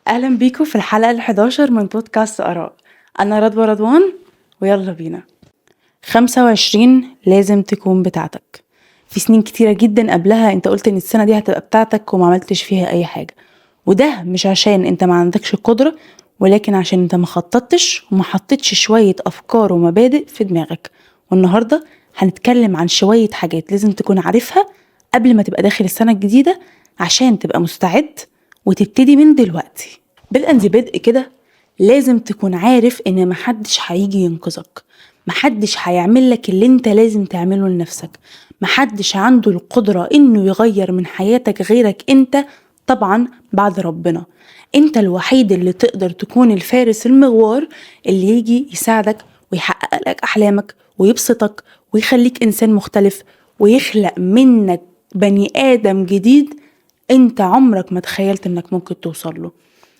أهلا بيكم في الحلقة ال11 من بودكاست آراء. أنا رضوى رضوان، ويلا بينا. 25 لازم تكون بتاعتك. في سنين كتيرة جدا قبلها انت قلت ان السنة دي هتبقى بتاعتك وما عملتش فيها اي حاجة، وده مش عشان انت ما عندكش القدرة، ولكن عشان انت ما خططتش وما حطيتش شوية افكار ومبادئ في دماغك. والنهاردة هنتكلم عن شوية حاجات لازم تكون عارفها قبل ما تبقى داخل السنة الجديدة عشان تبقى مستعد وتبتدي من دلوقتي. بدءا ذي بدء كده لازم تكون عارف ان محدش هيجي ينقذك، محدش هيعمل لك اللي انت لازم تعمله لنفسك، محدش عنده القدرة انه يغير من حياتك غيرك انت، طبعا بعد ربنا. انت الوحيد اللي تقدر تكون الفارس المغوار اللي يجي يساعدك ويحقق لك احلامك ويبسطك ويخليك انسان مختلف ويخلق منك بني ادم جديد انت عمرك ما تخيلت انك ممكن توصل له.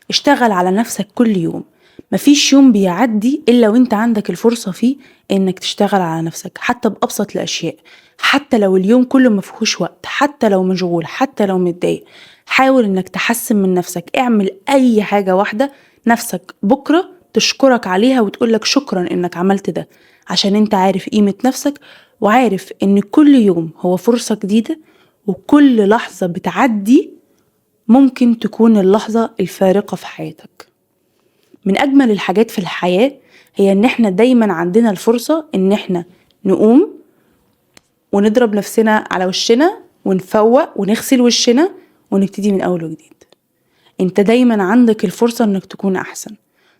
اشتغل على نفسك كل يوم، مفيش يوم بيعدي إلا وانت عندك الفرصة فيه انك تشتغل على نفسك، حتى بأبسط الأشياء، حتى لو اليوم كله مفيهوش وقت، حتى لو مشغول، حتى لو متضايق، حاول انك تحسن من نفسك. اعمل اي حاجة واحدة نفسك بكرة تشكرك عليها وتقولك شكرا انك عملت ده، عشان انت عارف قيمة نفسك وعارف ان كل يوم هو فرصة جديدة، وكل لحظة بتعدي ممكن تكون اللحظة الفارقة في حياتك. من أجمل الحاجات في الحياة هي إن إحنا دايماً عندنا الفرصة إن إحنا نقوم ونضرب نفسنا على وشنا ونفوق ونغسل وشنا ونبتدي من أول وجديد. أنت دايماً عندك الفرصة إنك تكون أحسن،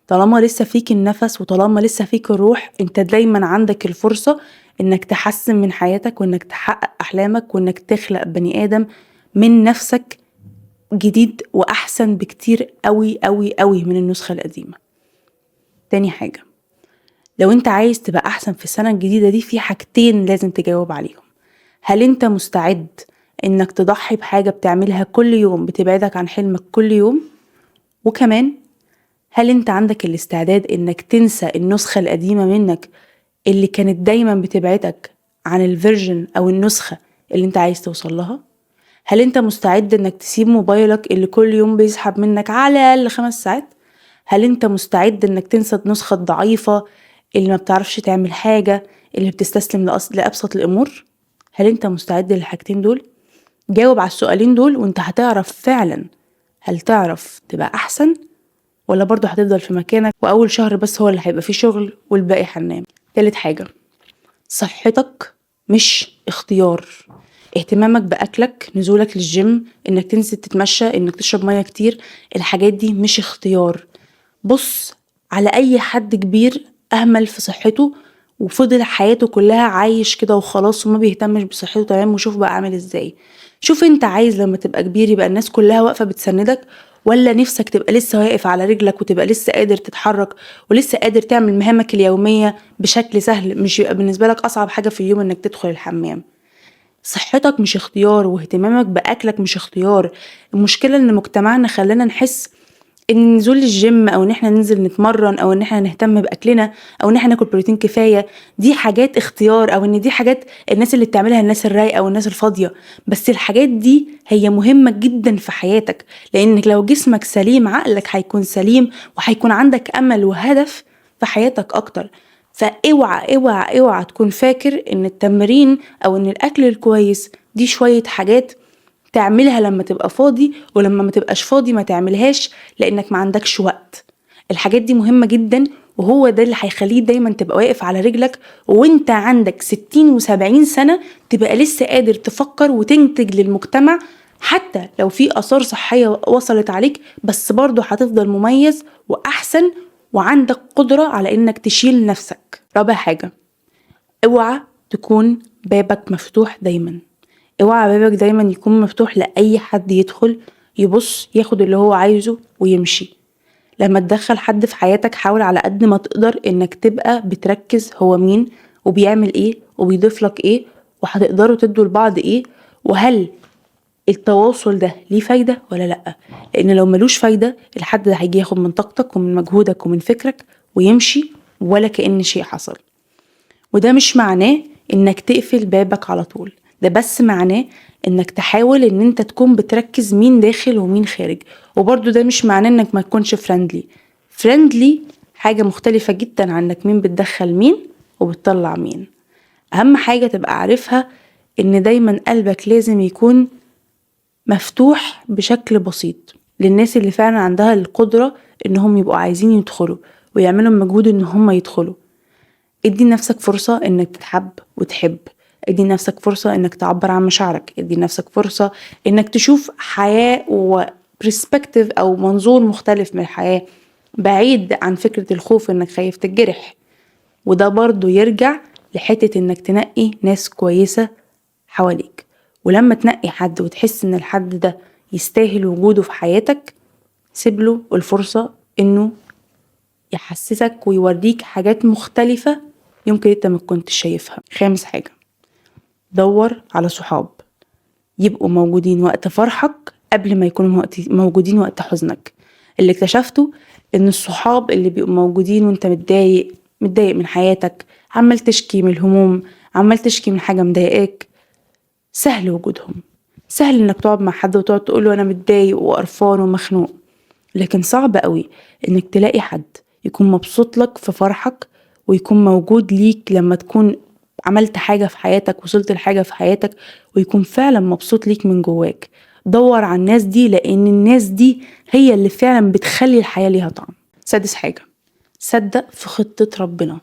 طالما لسه فيك النفس وطالما لسه فيك الروح، أنت دايماً عندك الفرصة إنك تحسن من حياتك وإنك تحقق أحلامك وإنك تخلق بني آدم من نفسك جديد وأحسن بكتير قوي قوي قوي من النسخة القديمة. تاني حاجة، لو انت عايز تبقى أحسن في السنة الجديدة دي في حاجتين لازم تجاوب عليهم. هل انت مستعد انك تضحي بحاجة بتعملها كل يوم بتبعدك عن حلمك كل يوم؟ وكمان هل انت عندك الاستعداد انك تنسى النسخة القديمة منك اللي كانت دايما بتبعدك عن ال version او النسخة اللي انت عايز توصل لها؟ هل انت مستعد انك تسيب موبايلك اللي كل يوم بيسحب منك على الاقل 5 ساعات؟ هل انت مستعد انك تنسى النسخة الضعيفة اللي ما بتعرفش تعمل حاجة، اللي بتستسلم لأبسط الأمور؟ هل انت مستعد للحاجتين دول؟ جاوب على السؤالين دول وانت هتعرف فعلا هل تعرف تبقى أحسن ولا برضو هتفضل في مكانك وأول شهر بس هو اللي هيبقى فيه شغل والباقي هننام. تالت حاجة، صحتك مش اختيار. اهتمامك بأكلك، نزولك للجيم، انك تنزل تتمشى، انك تشرب مية كتير، الحاجات دي مش اختيار. بص على اي حد كبير اهمل في صحته وفضل حياته كلها عايش كده وخلاص وما بيهتمش بصحته تمام، وشوف بقى عامل ازاي. شوف انت عايز لما تبقى كبير يبقى الناس كلها واقفة بتسندك، ولا نفسك تبقى لسه واقف على رجلك وتبقى لسه قادر تتحرك ولسه قادر تعمل مهامك اليومية بشكل سهل، مش يبقى بالنسبة لك اصعب حاجة في اليوم انك تدخل الحمام. صحتك مش اختيار واهتمامك بأكلك مش اختيار. المشكلة ان مجتمعنا خلانا نحس ان نزول الجيم او ان احنا ننزل نتمرن او ان احنا نهتم بأكلنا او ان احنا ناكل بروتين كفاية دي حاجات اختيار، او ان دي حاجات الناس اللي بتعملها الناس الرايقة والناس الفاضية. بس الحاجات دي هي مهمة جدا في حياتك، لانك لو جسمك سليم عقلك هيكون سليم وهيكون عندك امل وهدف في حياتك اكتر. فاوعى اوعى اوعى تكون فاكر ان التمرين او ان الاكل الكويس دي شوية حاجات تعملها لما تبقى فاضي، ولما ما تبقاش فاضي ما تعملهاش لانك ما عندكش وقت. الحاجات دي مهمة جدا، وهو ده اللي هيخليك دايما تبقى واقف على رجلك وانت عندك 60 و70 سنة، تبقى لسه قادر تفكر وتنتج للمجتمع، حتى لو في آثار صحية وصلت عليك، بس برضو هتفضل مميز وأحسن وعندك قدرة على انك تشيل نفسك. رابع حاجة، اوعى تكون بابك مفتوح دايما. اوعى بابك دايما يكون مفتوح لأي حد يدخل يبص ياخد اللي هو عايزه ويمشي. لما تدخل حد في حياتك حاول على قد ما تقدر انك تبقى بتركز هو مين وبيعمل ايه وبيضيف لك ايه وهتقدروا تدوا لبعض ايه، وهل التواصل ده ليه فايدة ولا لأ. لأن لو ملوش فايدة الحد ده هيجي ياخد من طاقتك ومن مجهودك ومن فكرك ويمشي ولا كأن شيء حصل. وده مش معناه انك تقفل بابك على طول، ده بس معناه انك تحاول ان انت تكون بتركز مين داخل ومين خارج. وبرضو ده مش معناه انك ما تكونش friendly. friendly حاجة مختلفة جدا عن انك مين بتدخل مين وبتطلع مين. اهم حاجة تبقى عارفها ان دايما قلبك لازم يكون مفتوح بشكل بسيط للناس اللي فعلا عندها القدرة انهم يبقوا عايزين يدخلوا ويعملوا مجهود ان هم يدخلوا. ادي لنفسك فرصة انك تتحب وتحب، ادي لنفسك فرصة انك تعبر عن مشاعرك، ادي لنفسك فرصة انك تشوف حياة و perspective او منظور مختلف من الحياة بعيد عن فكرة الخوف انك خايف تتجرح. وده برضو يرجع لحتة انك تنقي ناس كويسة حواليك، ولما تنقي حد وتحس ان الحد ده يستاهل وجوده في حياتك سيب له الفرصة انه يحسسك ويوريك حاجات مختلفة يمكن انت ما كنتش شايفها. خامس حاجة، دور على صحاب يبقوا موجودين وقت فرحك قبل ما يكونوا موجودين وقت حزنك. اللي اكتشفته ان الصحاب اللي بيبقوا موجودين وانت متضايق من حياتك، عمال تشكي من الهموم، عمال تشكي من حاجة مضايقاك، سهل وجودهم. سهل انك تقعد مع حد وتقعد تقوله انا متضايق وقرفان ومخنوق، لكن صعب قوي انك تلاقي حد يكون مبسوط لك في فرحك ويكون موجود ليك لما تكون عملت حاجة في حياتك، وصلت لحاجة في حياتك، ويكون فعلا مبسوط ليك من جواك. دور على الناس دي، لان الناس دي هي اللي فعلا بتخلي الحياة ليها طعم. سادس حاجة، صدق في خطة ربنا.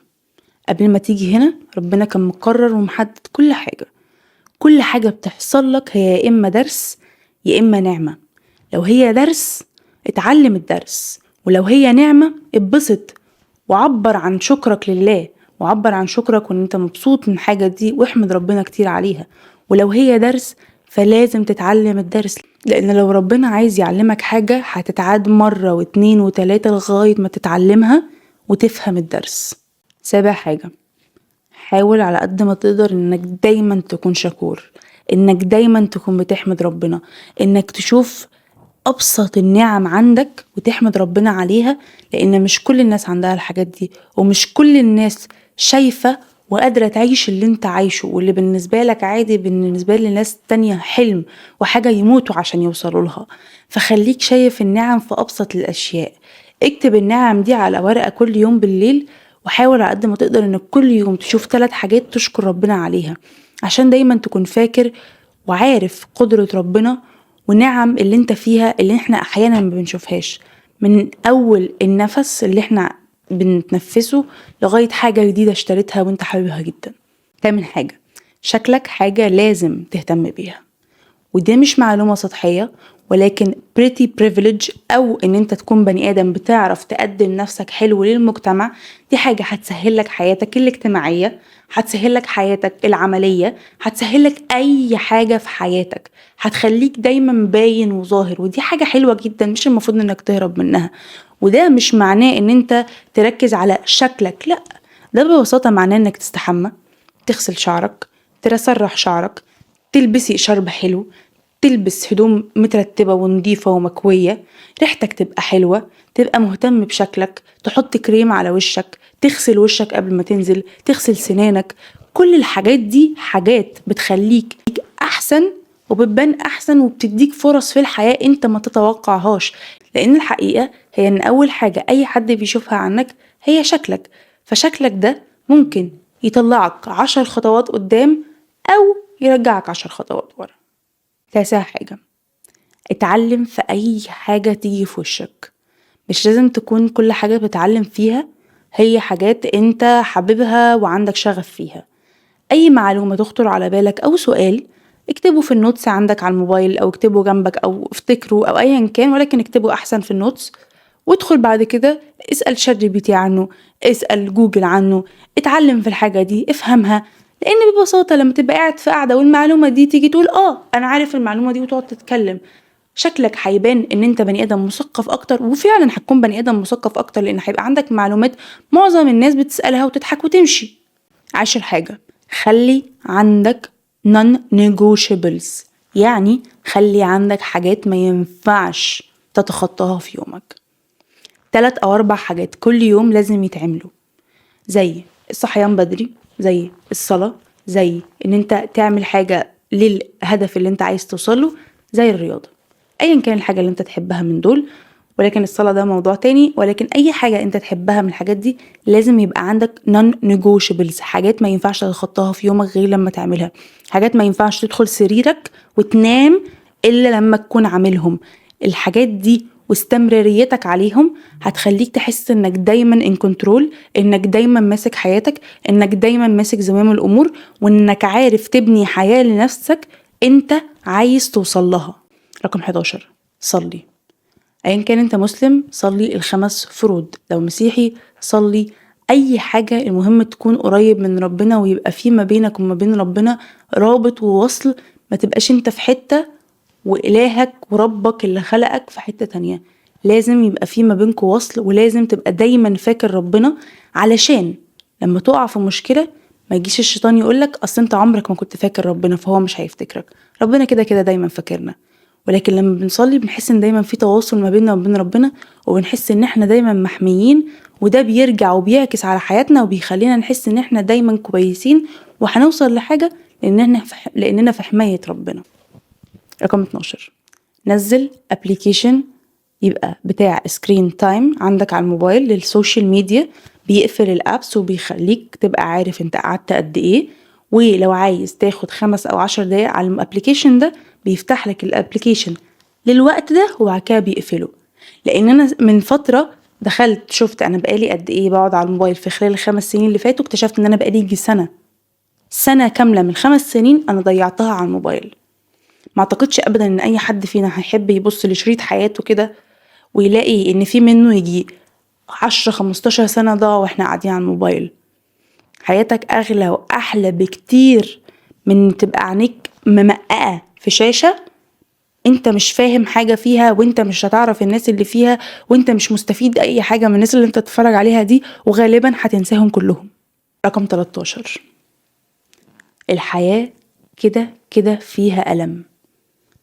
قبل ما تيجي هنا ربنا كان مقرر ومحدد كل حاجة. كل حاجة بتحصل لك هي يا إما درس يا إما نعمة. لو هي درس اتعلم الدرس، ولو هي نعمة اتبسط وعبر عن شكرك لله، وعبر عن شكرك وان انت مبسوط من الحاجة دي، واحمد ربنا كتير عليها. ولو هي درس فلازم تتعلم الدرس، لان لو ربنا عايز يعلمك حاجة هتتعاد مرة واتنين وتلاتة لغاية ما تتعلمها وتفهم الدرس. سابع حاجة، حاول على قد ما تقدر انك دايما تكون شكور، انك دايما تكون بتحمد ربنا، انك تشوف ابسط النعم عندك وتحمد ربنا عليها، لان مش كل الناس عندها الحاجات دي، ومش كل الناس شايفة وقادرة تعيش اللي انت عايشه، واللي بالنسبة لك عادي بالنسبة لناس تانية حلم وحاجة يموتوا عشان يوصلوا لها. فخليك شايف النعم في ابسط الاشياء. اكتب النعم دي على ورقة كل يوم بالليل، وحاول على قد ما تقدر انك كل يوم تشوف 3 حاجات تشكر ربنا عليها، عشان دايما تكون فاكر وعارف قدرة ربنا ونعم اللي انت فيها اللي احنا احيانا ما بنشوفهاش، من اول النفس اللي احنا بنتنفسه لغاية حاجة جديدة اشتريتها وانت حاببها جدا. تامن حاجة، شكلك حاجة لازم تهتم بيها، ودي مش معلومة سطحية، ولكن pretty privilege او ان انت تكون بني ادم بتعرف تقدم نفسك حلو للمجتمع، دي حاجة هتسهل لك حياتك الاجتماعية، هتسهل لك حياتك العملية، هتسهل لك اي حاجة في حياتك، هتخليك دايما باين وظاهر، ودي حاجة حلوة جدا مش المفروض انك تهرب منها. وده مش معناه ان انت تركز على شكلك، لا، ده ببساطة معناه انك تستحمى، تغسل شعرك، تسرح شعرك، تلبسي شرب حلو، تلبس هدوم مترتبة ونظيفة ومكوية، ريحتك تبقى حلوة، تبقى مهتم بشكلك، تحط كريم على وشك، تغسل وشك قبل ما تنزل، تغسل سنانك. كل الحاجات دي حاجات بتخليك أحسن وبتبان أحسن وبتديك فرص في الحياة أنت ما تتوقعهاش، لأن الحقيقة هي أن أول حاجة أي حد بيشوفها عنك هي شكلك، فشكلك ده ممكن يطلعك 10 خطوات قدام أو يرجعك 10 خطوات ورا. تاسع حاجة، اتعلم في أي حاجة تيجي في وشك. مش لازم تكون كل حاجة بتتعلم فيها هي حاجات انت حاببها وعندك شغف فيها. أي معلومة تخطر على بالك أو سؤال اكتبه في ال notes عندك على الموبايل، أو اكتبه جنبك، أو افتكره، أو أيا كان، ولكن اكتبه أحسن في ال notes، وادخل بعد كده اسأل ChatGPT عنه، اسأل جوجل عنه، اتعلم في الحاجة دي، افهمها. لأن ببساطة لما تبقى قاعد في قاعدة والمعلومة دي تيجي تقول أنا عارف المعلومة دي وتقعد تتكلم، شكلك هيبان إن أنت بني آدم مثقف أكتر، وفعلا هتكون بني آدم مثقف أكتر، لأن هيبقى عندك معلومات معظم الناس بتسألها وتضحك وتمشي. 10 حاجة، خلي عندك non-negotiables، يعني خلي عندك حاجات ما ينفعش تتخطاها في يومك. 3 أو 4 حاجات كل يوم لازم يتعملوا، زي الصحيان بدري، زي الصلاة، زي ان انت تعمل حاجة للهدف اللي انت عايز توصله، زي الرياضة، ايا كان الحاجة اللي انت تحبها من دول. ولكن الصلاة ده موضوع تاني، ولكن اي حاجة انت تحبها من الحاجات دي لازم يبقى عندك non negotiables، حاجات ما ينفعش تتخطاها في يومك غير لما تعملها، حاجات ما ينفعش تدخل سريرك وتنام الا لما تكون عاملهم. الحاجات دي واستمراريتك عليهم هتخليك تحس انك دايما in control، انك دايما ماسك حياتك، انك دايما ماسك زمام الامور، وانك عارف تبني حياة لنفسك انت عايز توصل لها. رقم 11، صلي. ايا كان انت مسلم صلي الخمس فروض، لو مسيحي صلي اي حاجة، المهم تكون قريب من ربنا ويبقى في ما بينك وما بين ربنا رابط ووصل، ما تبقاش انت في حتة وإلهك وربك اللي خلقك في حتة تانية. لازم يبقى في ما بينكوا وصل، ولازم تبقى دايما فاكر ربنا، علشان لما تقع في مشكلة ما يجيش الشيطان يقولك اصل انت عمرك ما كنت فاكر ربنا فهو مش هيفتكرك. ربنا كده كده دايما فاكرنا، ولكن لما بنصلي بنحس ان دايما في تواصل ما بيننا وبين ربنا، وبنحس ان احنا دايما محميين، وده بيرجع وبيعكس على حياتنا وبيخلينا نحس ان احنا دايما كويسين وهنوصل لحاجة لاننا في حماية ربنا. رقم 12، نزل application يبقى بتاع screen time عندك على الموبايل لل social media، بيقفل ال apps وبيخليك تبقى عارف انت قعدت قد ايه، ولو عايز تاخد 5 او 10 دقايق على ال application ده بيفتح لك ال application للوقت ده وبعد كده بيقفله. لان انا من فترة دخلت شفت انا بقالي قد ايه بقعد على الموبايل في خلال ال5 سنين اللي فاتوا، اكتشفت ان انا بقالي يجي سنة كاملة من 5 سنين انا ضيعتها على الموبايل. ما اعتقدش ابدا ان اي حد فينا هيحب يبص لشريط حياته كده ويلاقي ان في منه يجي 10-15 سنة ضاعوا واحنا قاعدين على الموبايل. حياتك اغلى واحلى بكتير من تبقى عينيك ممققة في شاشة انت مش فاهم حاجة فيها، وانت مش هتعرف الناس اللي فيها، وانت مش مستفيد اي حاجة من الناس اللي انت تتفرج عليها دي، وغالبا هتنساهم كلهم. رقم 13، الحياة كده كده فيها ألم.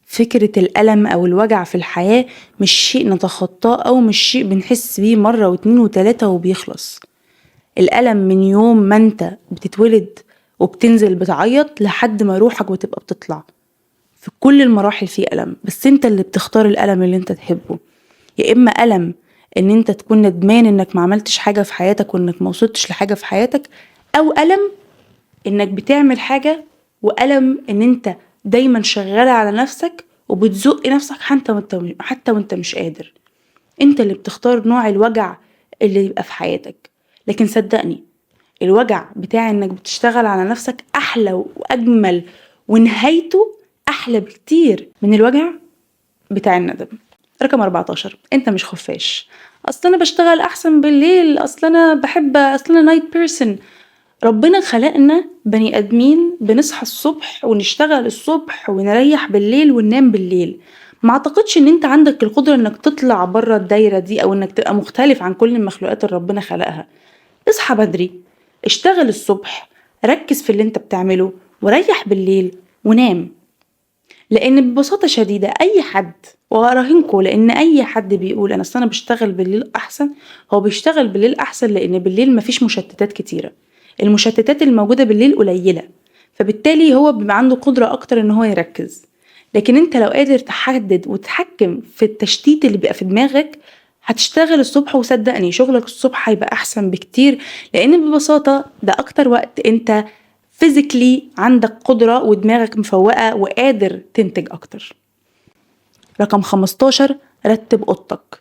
فكرة الألم أو الوجع في الحياة مش شيء نتخطاه أو مش شيء بنحس بيه مرة واتنين وتلاتة وبيخلص. الألم من يوم ما انت بتتولد وبتنزل بتعيط لحد ما روحك بتبقى بتطلع، في كل المراحل في ألم، بس انت اللي بتختار الألم اللي انت تحبه. يا إما ألم ان انت تكون ندمان انك ما عملتش حاجة في حياتك وانك ما وصلتش لحاجة في حياتك، أو ألم انك بتعمل حاجة، وألم ان انت دايما شغالة على نفسك وبتزق نفسك حتى وانت مش قادر. انت اللي بتختار نوع الوجع اللي يبقى في حياتك. لكن صدقني الوجع بتاع انك بتشتغل على نفسك احلى واجمل ونهايته احلى بكتير من الوجع بتاع الندم. رقم 14، انت مش خفاش. اصل انا بشتغل احسن بالليل، اصل انا بحب، اصل انا night person. ربنا خلقنا بني ادمين بنصحى الصبح ونشتغل الصبح ونريح بالليل وننام بالليل. ما اعتقدش ان انت عندك القدرة انك تطلع بره الدايرة دي او انك تبقى مختلف عن كل المخلوقات اللي ربنا خلقها. اصحى بدري، اشتغل الصبح، ركز في اللي انت بتعمله، وريح بالليل ونام. لان ببساطة شديدة اي حد، واراهنكم لان اي حد بيقول انا اصل انا بشتغل بالليل احسن، هو بيشتغل بالليل احسن لان بالليل مفيش مشتتات كتيرة، المشتتات الموجودة بالليل قليلة، فبالتالي هو بيبقى عنده قدرة اكتر ان هو يركز. لكن انت لو قادر تحدد وتتحكم في التشتيت اللي بيبقى في دماغك هتشتغل الصبح، وصدقني شغلك الصبح هيبقى احسن بكتير، لان ببساطة ده اكتر وقت انت physically عندك قدرة ودماغك مفوقة وقادر تنتج اكتر. رقم 15، رتب اوضتك.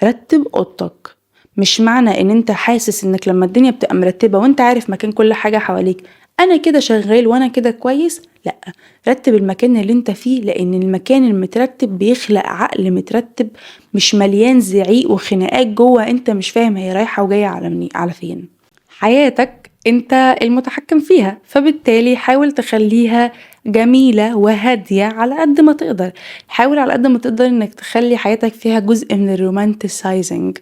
رتب اوضتك. مش معنى ان انت حاسس انك لما الدنيا بتبقى مرتبة وانت عارف مكان كل حاجة حواليك انا كده شغال وانا كده كويس، لا، رتب المكان اللي انت فيه، لان المكان المترتب بيخلق عقل مترتب مش مليان زعيق وخناقات جوه انت مش فاهم هي رايحة وجاية على فين. حياتك انت المتحكم فيها، فبالتالي حاول تخليها جميلة وهادية على قد ما تقدر. حاول على قد ما تقدر انك تخلي حياتك فيها جزء من ال romanticizing،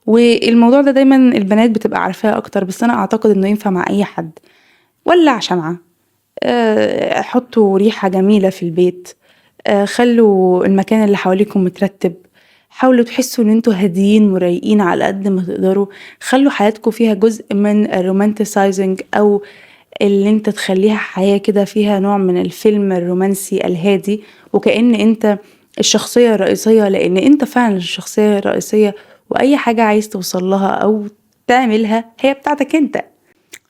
والموضوع ده دايما البنات بتبقى عارفاه اكتر، بس انا اعتقد انه ينفع مع اي حد. ولع شمعة، حطوا ريحة جميلة في البيت، خلوا المكان اللي حواليكم مترتب، حاولوا تحسوا ان انتوا هاديين ورايقين على قد ما تقدروا. خلوا حياتكم فيها جزء من ال romanticizing او اللي انت تخليها حياة كده فيها نوع من الفيلم الرومانسي الهادي، وكأن انت الشخصية الرئيسية، لان انت فعلا الشخصية الرئيسية، واي حاجة عايز توصل لها او تعملها هي بتاعتك انت.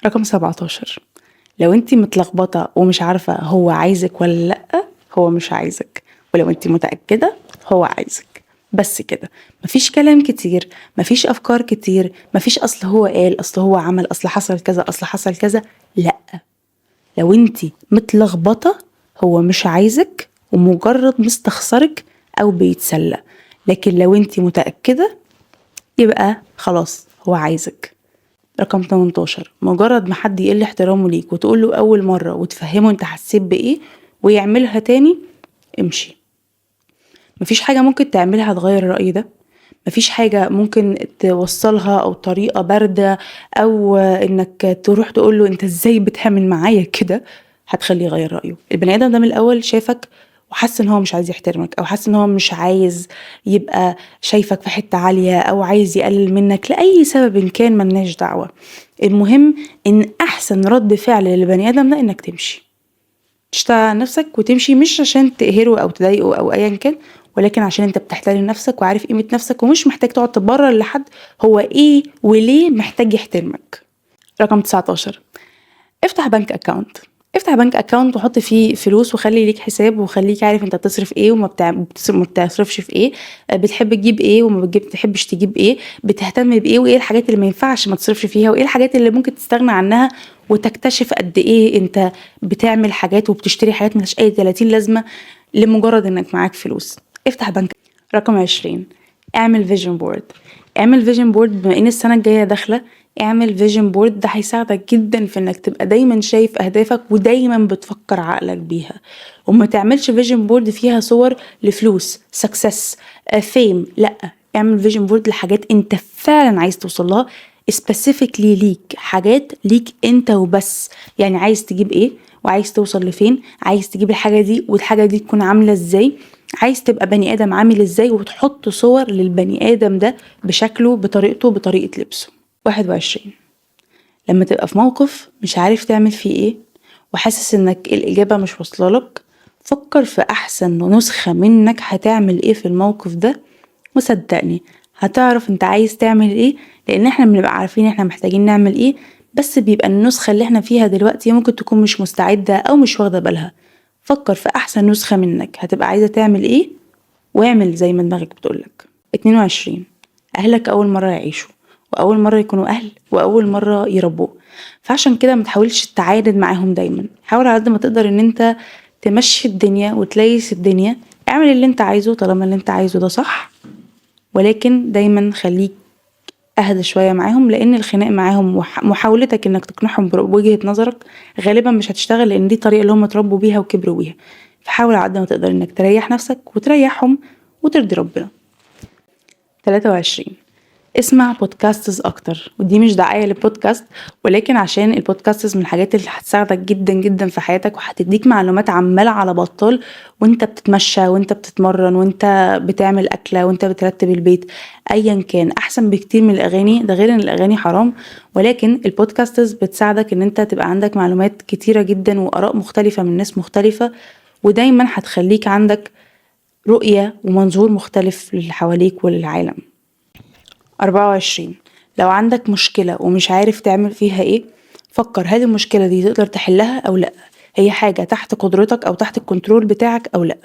رقم 17، لو انت متلخبطة ومش عارفة هو عايزك ولا لأ، هو مش عايزك، ولو انت متأكدة هو عايزك. بس كده، مفيش كلام كتير، مفيش أفكار كتير، مفيش أصل هو قال، أصل هو عمل، أصل حصل كذا، أصل حصل كذا. لأ، لو انت متلخبطة هو مش عايزك ومجرد مستخسرك أو بيتسلى، لكن لو انت متأكدة يبقى خلاص هو عايزك. رقم 18، مجرد ما حد يقل احترامه ليك وتقول له أول مرة وتفهمه انت حسيت بإيه ويعملها تاني، امشي. مفيش حاجة ممكن تعملها تغير الرأي ده، مفيش حاجة ممكن توصلها أو طريقة باردة أو إنك تروح تقول له أنت إزاي بتعمل معايا كده هتخليه يغير رأيه. البني آدم ده من الأول شافك وحس إن هو مش عايز يحترمك، أو حس إن هو مش عايز يبقى شايفك في حتة عالية، أو عايز يقلل منك لأي سبب إن كان، ملناش دعوة. المهم إن أحسن رد فعل للبني آدم ده إنك تمشي، تشتغل على نفسك وتمشي، مش عشان تقهره أو تضايقه أو أيا كان، ولكن عشان انت بتحترم نفسك وعارف قيمة نفسك ومش محتاج تقعد تبرر لحد هو ايه وليه محتاج يحترمك. رقم 19، افتح bank account. افتح bank account وحط فيه فلوس، وخلي ليك حساب، وخليك عارف انت بتصرف ايه وما بتصرفش في ايه، بتحب تجيب ايه وما بتحبش تجيب ايه، بتهتم بايه، وايه الحاجات اللي ما ينفعش ما تصرفش فيها، وايه الحاجات اللي ممكن تستغنى عنها، وتكتشف قد ايه انت بتعمل حاجات وبتشتري حاجات ملهاش اي 30 لازمه لمجرد انك معاك فلوس. افتح بنك. رقم 20، اعمل vision board. اعمل vision board، بما ان السنة الجاية داخله، اعمل vision board. ده هيساعدك جدا في انك تبقى دايما شايف اهدافك ودايما بتفكر عقلك بيها. وما تعملش vision board فيها صور لفلوس، success، fame، لا، اعمل vision board لحاجات انت فعلا عايز توصل لها، specifically ليك، حاجات ليك انت وبس. يعني عايز تجيب ايه، وعايز توصل لفين، عايز تجيب الحاجة دي والحاجة دي تكون عاملة ازاي، عايز تبقى بني ادم عامل ازاي، وتحط صور للبني ادم ده بشكله، بطريقته، بطريقة لبسه. 21، لما تبقى في موقف مش عارف تعمل فيه ايه وحاسس انك الاجابة مش واصلة لك، فكر في احسن نسخة منك هتعمل ايه في الموقف ده، وصدقني هتعرف انت عايز تعمل ايه، لان احنا بنبقى عارفين احنا محتاجين نعمل ايه، بس بيبقى النسخة اللي احنا فيها دلوقتي ممكن تكون مش مستعدة او مش واخدة بالها. فكر في احسن نسخة منك هتبقى عايزة تعمل ايه، واعمل زي ما دماغك بتقولك. 22، اهلك اول مرة يعيشوا، واول مرة يكونوا اهل، واول مرة يربوا، فعشان كده ما تحاولش تعاند معاهم دايما. حاول على قد ما تقدر ان انت تمشي الدنيا وتليس الدنيا، اعمل اللي انت عايزه طالما اللي انت عايزه ده صح، ولكن دايما خليك اهدى شوية معاهم، لان الخناق معاهم ومحاولتك انك تقنعهم بوجهة نظرك غالبا مش هتشتغل، لان دي الطريقة اللي هم اتربوا بيها وكبروا بيها. فحاول على قد ما تقدر انك تريح نفسك وتريحهم وترضي ربنا. 23، اسمع podcasts اكتر، ودي مش دعاية للبودكاست، ولكن عشان ال podcasts من الحاجات اللي هتساعدك جدا جدا في حياتك، وهتديك معلومات عمالة على بطال وانت بتتمشى وانت بتتمرن وانت بتعمل اكلة وانت بترتب البيت، ايا كان، احسن بكتير من الاغاني. ده غير ان الاغاني حرام، ولكن ال podcasts بتساعدك ان انت تبقى عندك معلومات كتيرة جدا واراء مختلفة من ناس مختلفة، ودايما هتخليك عندك رؤية ومنظور مختلف للي حواليك وللعالم. 24، لو عندك مشكلة ومش عارف تعمل فيها ايه، فكر هل المشكلة دي تقدر تحلها او لا، هي حاجة تحت قدرتك او تحت ال control بتاعك او لا.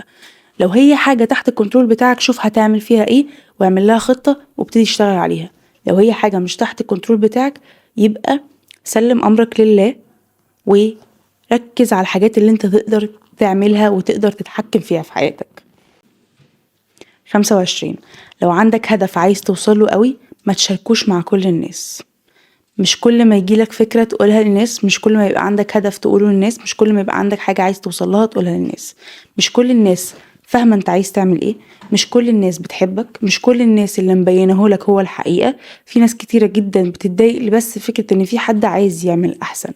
لو هي حاجة تحت ال control بتاعك شوف هتعمل فيها ايه واعمل لها خطة وابتدي اشتغل عليها. لو هي حاجة مش تحت ال control بتاعك يبقى سلم امرك لله وركز على الحاجات اللي انت تقدر تعملها وتقدر تتحكم فيها في حياتك. 25، لو عندك هدف عايز توصله قوي ما تشاركوش مع كل الناس. مش كل ما يجيلك فكرة تقولها للناس، مش كل ما يبقى عندك هدف تقوله للناس، مش كل ما يبقى عندك حاجة عايز توصلها تقولها للناس. مش كل الناس فاهمة انت عايز تعمل ايه، مش كل الناس بتحبك، مش كل الناس اللي مبينه لك هو الحقيقة. في ناس كتيرة جدا بتتضايق بس فكرة ان في حد عايز يعمل احسن.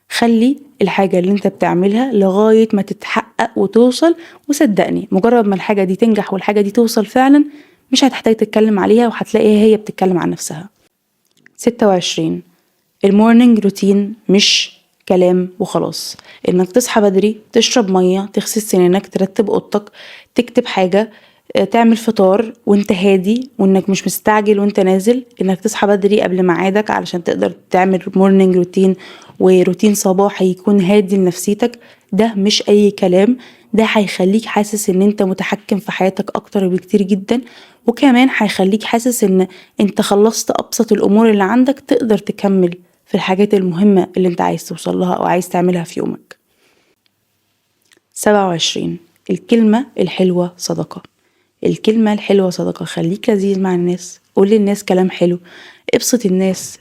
خلي الحاجة اللي انت بتعملها لغاية ما تتحقق وتوصل، وصدقني مجرد ما الحاجة دي تنجح والحاجة دي توصل فعلا مش هتحتاج تتكلم عليها، وهتلاقيها هي بتتكلم عن نفسها. 26، ال morning routine مش كلام وخلاص. انك تصحى بدري، تشرب مية، تغسل سنانك، ترتب اوضتك، تكتب حاجة، تعمل فطار وانت هادي وانك مش مستعجل وانت نازل، انك تصحى بدري قبل ميعادك علشان تقدر تعمل morning routine وروتين صباحي يكون هادي لنفسيتك. ده مش اي كلام، ده هيخليك حاسس ان انت متحكم في حياتك اكتر بكتير جدا، وكمان هيخليك حاسس ان انت خلصت ابسط الامور اللي عندك، تقدر تكمل في الحاجات المهمة اللي انت عايز توصل لها او عايز تعملها في يومك. 27، الكلمة الحلوة صدقة. الكلمة الحلوة صدقة. خليك لذيذ مع الناس، قول للناس كلام حلو، ابسط الناس،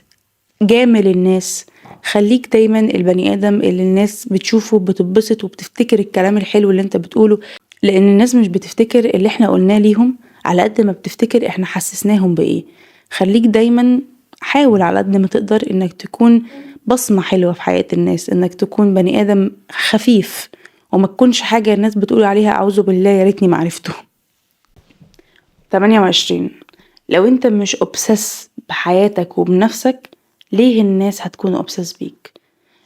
جامل الناس، خليك دايما البني آدم اللي الناس بتشوفه بتتبسط وبتفتكر الكلام الحلو اللي انت بتقوله، لان الناس مش بتفتكر اللي احنا قلناه ليهم على قد ما بتفتكر احنا حسسناهم بايه. خليك دايما حاول على قد ما تقدر انك تكون بصمة حلوة في حياة الناس، انك تكون بني آدم خفيف وما تكونش حاجة الناس بتقول عليها اعوذ بالله يا ريتني ما عرفته. 28، لو انت مش obsessed بحياتك وبنفسك، ليه الناس هتكون obsessed بيك؟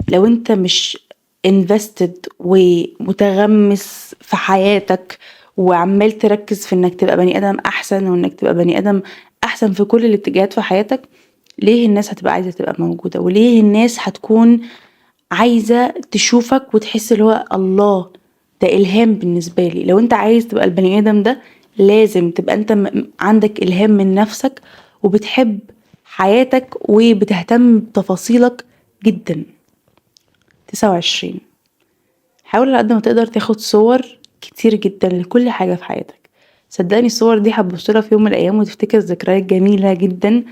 لو انت مش invested ومتغمس في حياتك وعمال تركز في انك تبقى بني ادم احسن وانك تبقى بني ادم احسن في كل الاتجاهات في حياتك، ليه الناس هتبقى عايزة تبقى موجودة؟ وليه الناس هتكون عايزة تشوفك وتحس اللي هو الله ده إلهام بالنسبة لي؟ لو انت عايز تبقى البني ادم ده لازم تبقى انت عندك إلهام من نفسك وبتحب حياتك وبتهتم بتفاصيلك جدا. 29، حاول على قد ما تقدر تاخد صور كتير جدا لكل حاجة في حياتك. صدقني الصور دي هتبص لها في يوم من الأيام وتفتكر ذكريات جميلة جدا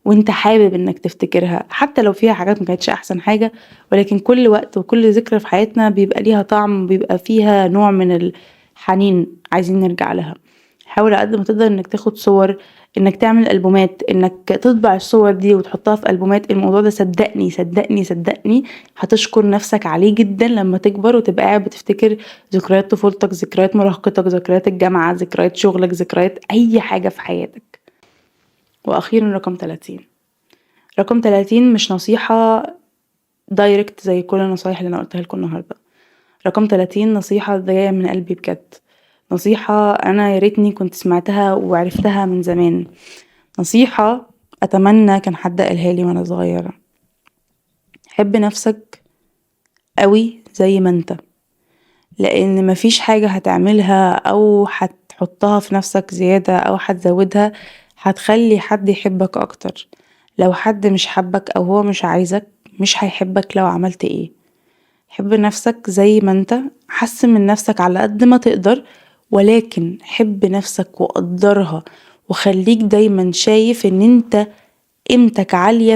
وانت حابب انك تفتكرها، حتى لو فيها حاجات ما كانتش احسن حاجة، ولكن كل وقت وكل ذكرى في حياتنا بيبقى ليها طعم وبيبقى فيها نوع من الحنين عايزين نرجع لها. حاول على قد ما تقدر انك تاخد صور، انك تعمل البومات، انك تطبع الصور دي وتحطها في البومات. الموضوع ده صدقني صدقني صدقني هتشكر نفسك عليه جدا لما تكبر وتبقى قاعد بتفتكر ذكريات طفولتك، ذكريات مراهقتك، ذكريات الجامعة، ذكريات شغلك، ذكريات اي حاجة في حياتك. واخيرا رقم 30. رقم 30 مش نصيحة direct زي كل النصايح اللي انا قلتها لكم النهاردة. رقم 30 نصيحة جاية من قلبي بجد، نصيحة أنا يا ريتني كنت سمعتها وعرفتها من زمان، نصيحة أتمنى كان حد قالها لي وأنا صغيرة. حب نفسك قوي زي ما أنت، لأن مفيش حاجة هتعملها أو هتحطها في نفسك زيادة أو هتزودها هتخلي حد يحبك أكتر. لو حد مش حبك أو هو مش عايزك مش هيحبك لو عملت إيه. حب نفسك زي ما أنت، حسن من نفسك على قد ما تقدر، ولكن حب نفسك وقدرها، وخليك دايما شايف ان انت قيمتك عالية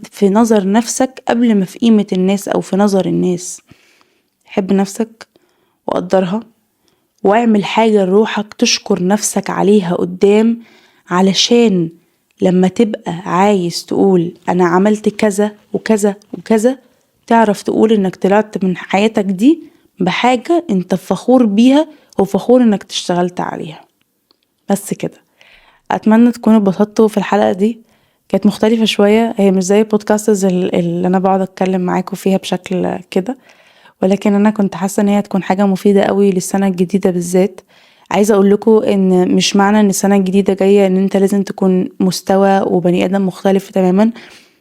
في نظر نفسك قبل ما في قيمة الناس او في نظر الناس. حب نفسك وقدرها، واعمل حاجة لروحك تشكر نفسك عليها قدام، علشان لما تبقى عايز تقول انا عملت كذا وكذا وكذا تعرف تقول انك طلعت من حياتك دي بحاجة انت فخور بيها وفخور انك اشتغلت عليها. بس كده، اتمنى تكونوا اتبسطتوا في الحلقة دي. كانت مختلفة شوية، هي مش زي ال podcasts اللي انا بقعد اتكلم معاكم فيها بشكل كده، ولكن انا كنت حاسة ان هي تكون حاجة مفيدة قوي للسنة الجديدة بالذات. عايزة اقول لكم ان مش معنى ان السنة الجديدة جاية ان انت لازم تكون مستوى وبني ادم مختلف تماما.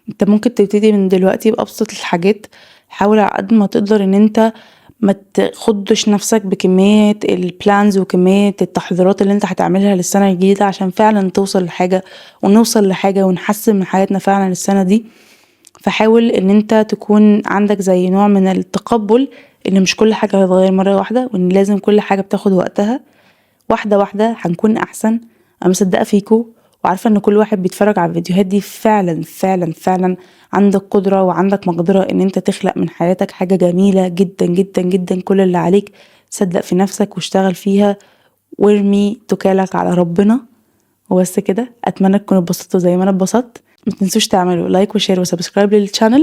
انت ممكن تبتدي من دلوقتي بأبسط الحاجات. حاول على قد ما تقدر ان انت ما تخضش نفسك بكمية ال plans وكمية التحضيرات اللي انت هتعملها للسنة الجديدة، عشان فعلا توصل لحاجة ونوصل لحاجة ونحسن من حياتنا فعلا السنة دي. فحاول ان انت تكون عندك زي نوع من التقبل ان مش كل حاجة هتتغير مرة واحدة، وان لازم كل حاجة بتاخد وقتها. واحدة واحدة هنكون احسن. انا مصدقة فيكو وعارفة ان كل واحد بيتفرج على الفيديوهات دي فعلا فعلا فعلا عندك قدرة وعندك مقدرة ان انت تخلق من حياتك حاجة جميلة جدا جدا جدا. كل اللي عليك صدق في نفسك واشتغل فيها وارمي توكالك على ربنا. وبس كده، اتمنى تكونوا اتبسطتوا زي ما انا اتبسطت. ما تنسوش تعملوا like و share و subscribe لل channel،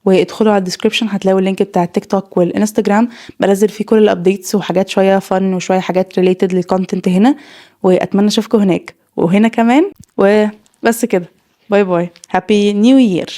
وادخلوا على ال description هتلاقوا ال link بتاع التيك توك والانستجرام، بنزل فيه كل ال updates وحاجات شويه fun وشويه حاجات related لل content هنا. واتمنى اشوفكم هناك وهنا كمان. وبس كده، bye bye، happy new year.